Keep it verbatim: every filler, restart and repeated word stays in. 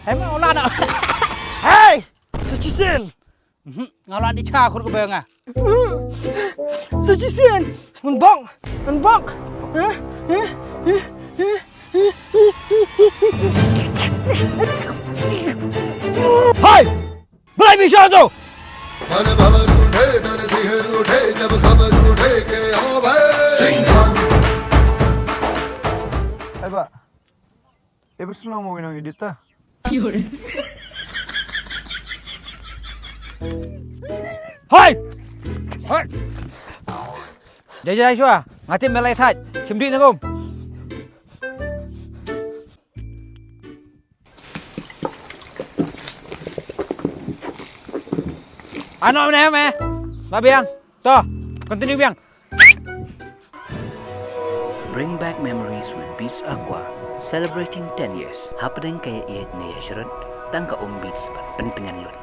Em, ola na. Hey! Sa shisien. Mhm, nga la di cha khur ka ba nga. Sa shisien. Ngan bok. Ngan bok. Eh? Eh? Eh? Eh? Hey! Balai mi sha to. Ai ba. Ever slow moving on edit ta. Hai! Hai! Jai jai shwa, nga tip me lai thait, shim dih na kum. Ano ne me? Ba biang. To, continue biang. Bring back memories with Beats Aqua, celebrating ten years. Hapdeng ka ïa ïeit ne ïa shrut, tang ka um Beats bad pyntngen lut.